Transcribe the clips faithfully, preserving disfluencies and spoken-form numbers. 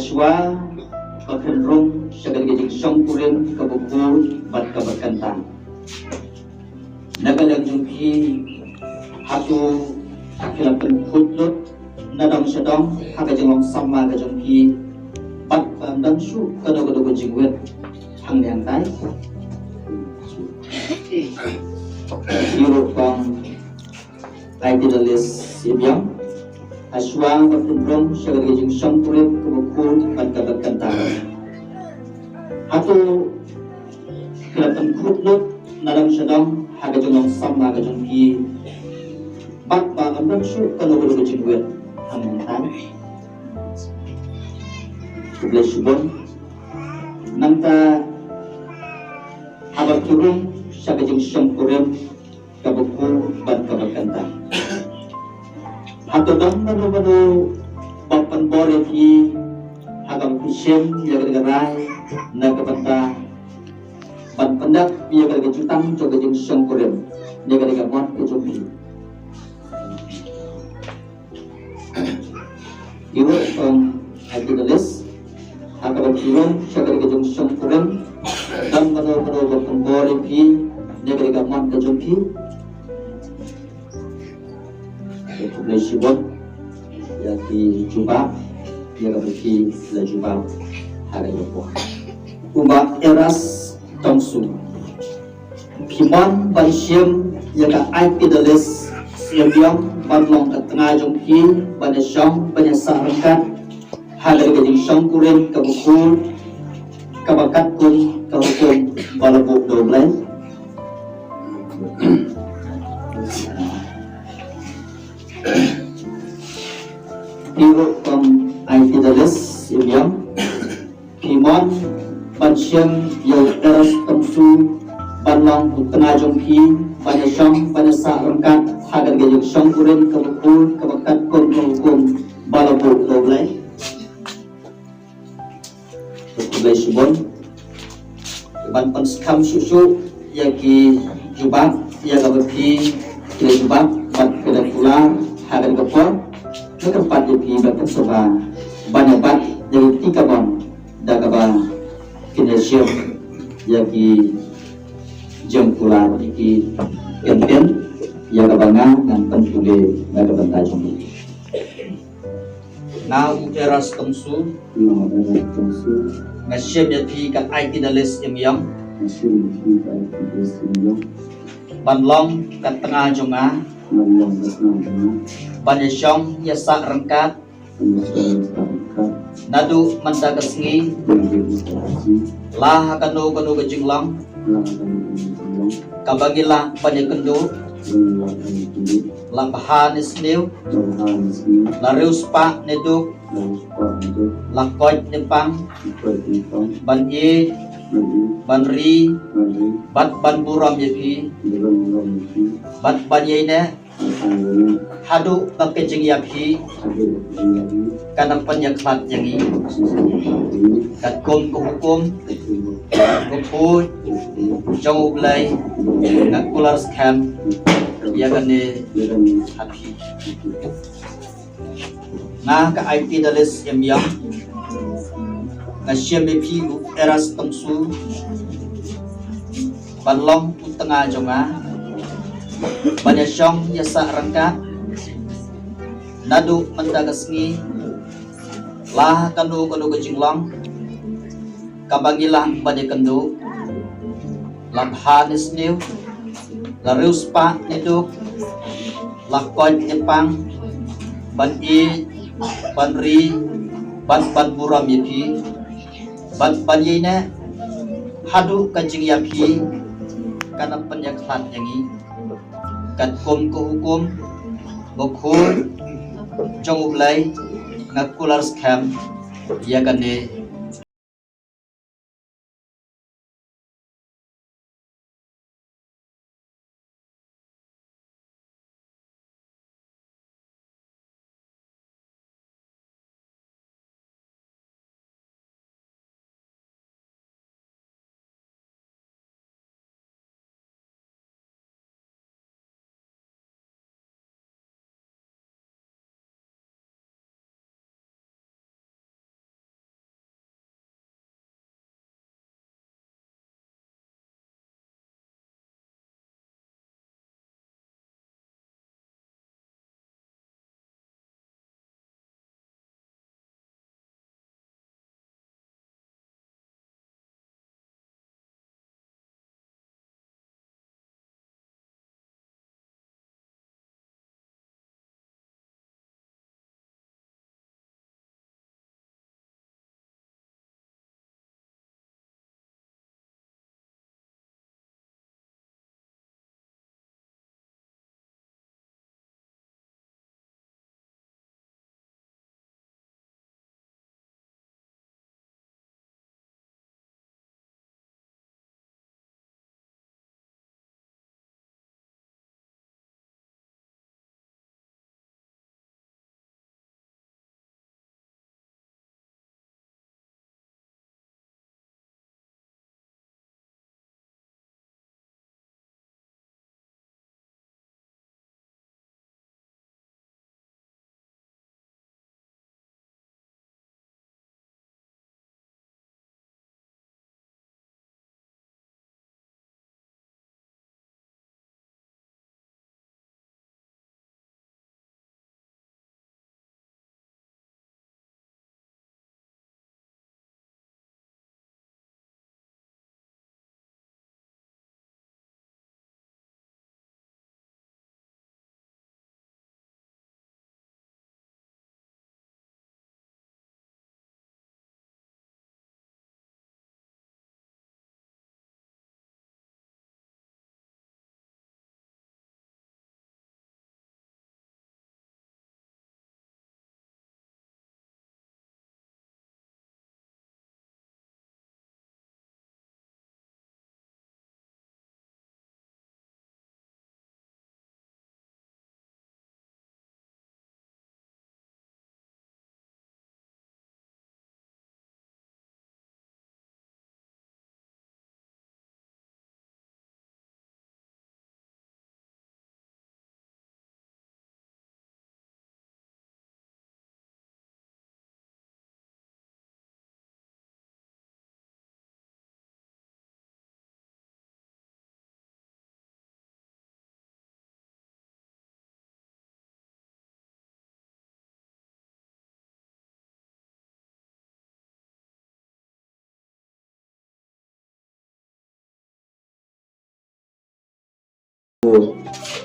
Shuwa ba phin rung sha ka jingshongkurim kaba khuid bad kaba kyntang, na ka liang jong phi, hato phi la pynkhuid lut na dong sha dong ha ka jinglong samla ka jong phi, bad ba ym don shuh kano kano ka jingwit hangne hangtai? Ïa ruh kong Aunty Dalis Syiemliang, ha shuwa ba phin rung sha ka jingshongkurim kaba khuid bad kaba kyntang, hato phi la pynkhuid lut na dong sha dong ha ka jinglong samla ka jong phi, bad ba ym don shuh kano kano ka jingwit hangne hangtai? Khublei shibun. Nangta haba phi rung sha ka jingshongkurim kaba khuid bad kaba kyntang, hato don mano mano ba pynbor ïa phi ha kaba phi shim ïa ka rai na ka bynta ban pyndep ïa ka jutang jong ka jingshongkurim, ïa ka mot ka jong phi? Ïa ruh kong Aunty Dalis, ha kaba phi rung sha ka jingshongkurim, don mano mano ba pynbor ïa phi na ka mot ka jong phi? Khublei shibun ïa ki jubab, ïa kaba phi la jubab ha kaba por. U Bah Eras Tongsu, phi mon ban shim ïa ka Aunty Dalis Syiemliang ban long ka tnga jong phi ban ïashong ban ïasah ryngkat ha ka jingshongkurim kaba khuid, kaba katkum ka hukum ba la buh da U Blei? Ïa ruh kong Aunty Dalis Syiemliang, phi mon ban shim ïa u Eras Tongsu ban long u tnga jong phi ban ïashong ban ïasah ryngkat ha ka jingshongkurim kaba khuid, kaba katkum ka hukum ba la buh da U Blei? Khublei shibun. Ban pynskhem shuh shuh ïa ki jubab, ïa kaba phi la jubab bad phi la kular ha kane ka por, nga kyrpad ïa phi ban pynsngewbha ban ïa bat ïa ki kabon da kaba kin ïa shim ïa ki jingkular, ïa ki kyntien, ïa kaba nga ngan pynpule na ka bynta jong phi. Nga u Eras Tongsu. Nga u Eras Tongsu. Nga shim ïa phi ka Aunty Dalis Syiemliang. Nga shim ïa phi ka Aunty Dalis Syiemliang. Ban long ka tnga jong nga. Ban long ka tnga jong nga. Ban ïashong ïasah ryngkat. Ban ïashong ïasah ryngkat. Naduh mynta ka sngi. Naduh mynta ka sngi. La ha kano kano ka jinglong. La ha kano kano ka jinglong. Kaba ngi lah ban ïakynduh. Kaba ngi lah ban ïakynduh. La bha ne sniew. La bha ne sniew. La riewspah ne duk. La riewspah ne duk. La koit ne pang. La koit ne pang. Ban ïeit. Ban ïeit. Ban ri. Ban ri. Bad ban burom ïa phi. Bad ban burom ïa phi. Bad ban ïaineh. Bad ban ïaineh. Haduh ba ka jingïap hi. Haduh ba ka jingïap hi. Kan da pynïakhlad ïa ngi. Kan da pynïakhlad ïa ngi. Katkum ka hukum. Katkum ka hukum. Ka hukum. Jong U Blei. Nga kular skhem. Ïa kane. Ïa kane. Ha phi. Nga ka Aunty Dalis Syiemliang. Nga shim ïa phi u Eras Tongsu. Ban long u tnga jong nga. Ban ïashong ïasah ryngkat. Naduh mynta ka sngi. La ha kano kano ka jinglong. Kaba ngi lah ban ïakynduh. La bha ne sniew. La riewspah ne duk. La koit ne pang. Ban ïeit. Ban ri. Bad ban burom ïa phi. Bad ban ïaineh. Haduh ka jingïap hi. Kan da pynïakhlad ïa ngi. Katkum ka hukum. Ka hukum. Jong U Blei. Nga kular skhem. Ïa kane.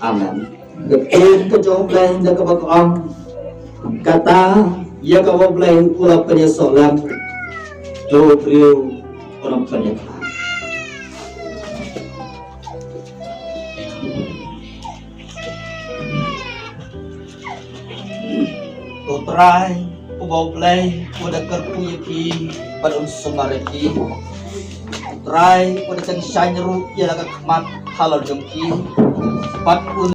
Amen. Ka ktien ka jong U Blei da kaba ka ong, kata ïa kaba U Blei u la pynïasoh lem, to u briew un ym pynïakhlad. Ko Trai, uba U Blei u da kyrkhu ïa ki bad un sumar ïa ki. Ko Trai, u da tyngshaiñ ruh ïa la ka khmat halor jong ki bad un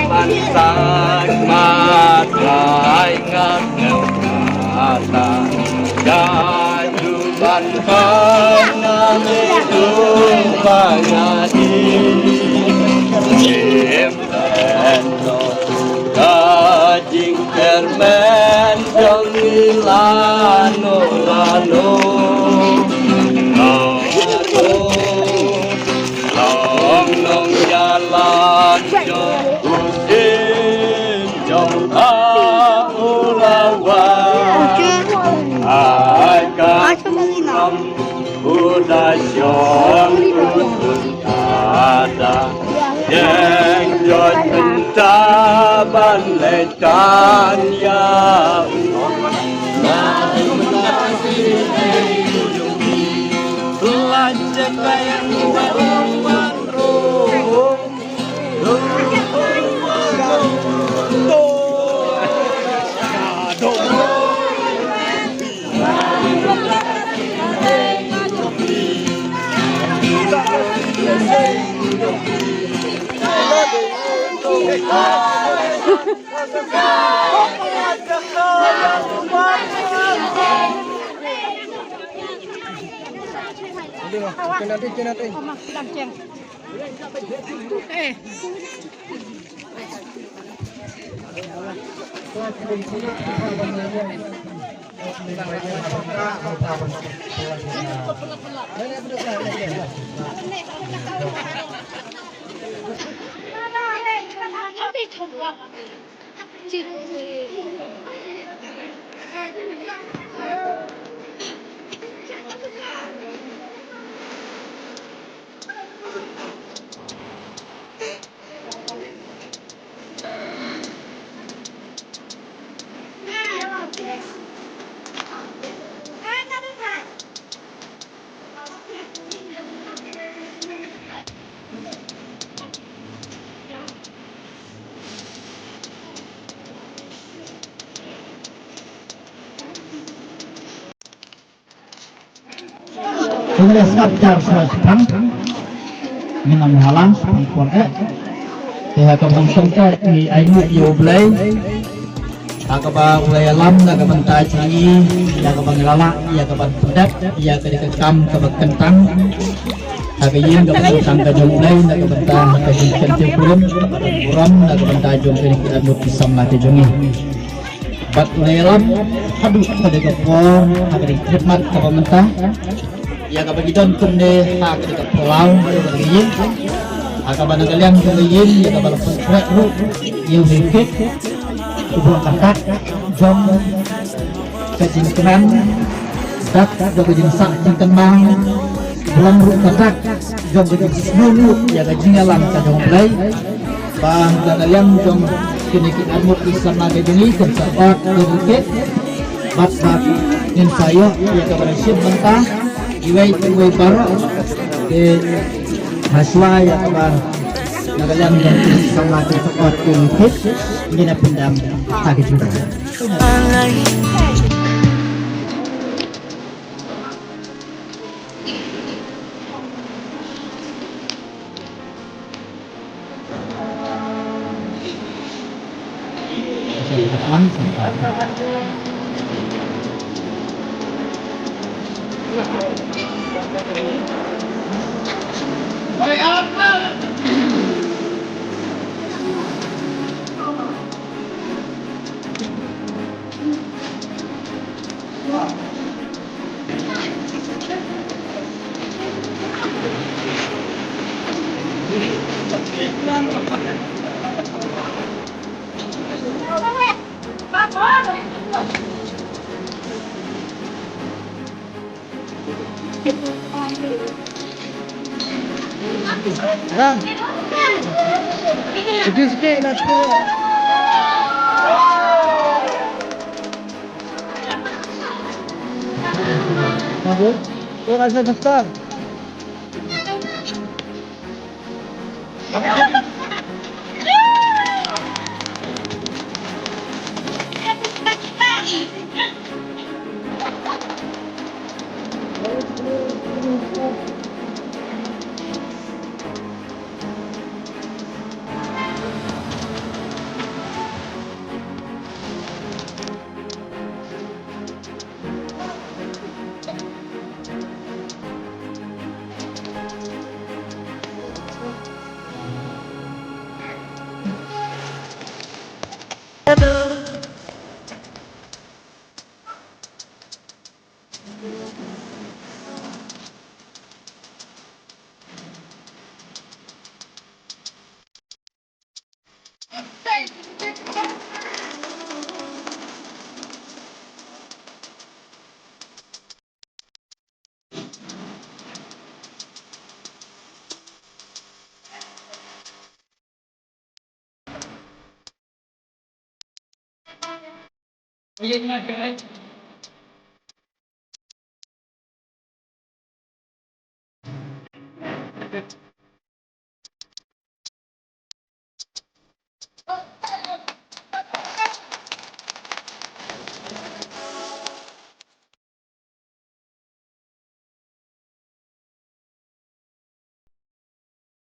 Ban tak matai ngat ngat ata. Jai tu ban pan nami tu bangati. Jim endo ka jingkyrmen jong ngi lano lano. Lano. Long nongïalam jong u syiem jong ka u la wan. Ai ka lam u da shong u tun tada. Ïeng jot mynta ban leit kan ïa u. Lajeng ka ïa u wan wan ru. Kumne sngap jar sa shipang. Ngin ym hala shipang por eh. Te ha kaba ngin sngap eh ngi ai nguh ïa U Blei. Ha kaba U la ïalam na ka bynta jong ngi, ïa kaba ngi la lah, ïa kaba pyndep, ïa ka dei ka kam kaba kyntang. Ha ka ïing kaba kyntang ka jong U Blei, na ka bynta ha ka jingkyntiew kurim, kaba don burom, na ka bynta jong kine ki arngut ki samla ki jong ngi. Bad u la ïalam haduh ka dei ka por ha ka dei ka khmat kaba mynta. Ïa kaba ngi don kumne ha ka dei ka phyllaw jong ka ïing. Ha kaba na ka liang jong ka ïing ïa kaba la pynkreh ruh ïa u Hei Kit. U burom kata jong ka jingkren. Dak jong ka jingsah jingkynmaw. Burom ruh kata jong ka jingsngew ïa ka jingïalam ka jong U Blei. Ba na ka liang jong kine ki arngut ki samla ka jong ngi kin sa ot ka jingkit. Bad ba ngin sa ïoh ïa kaba la shim bynta iwei pa iwei baroh. Te ha shuwa ïa kaba na ka liang jong ki samla kin sa ot ka jingkit, ngin ïa pyndem ha ka jingkit.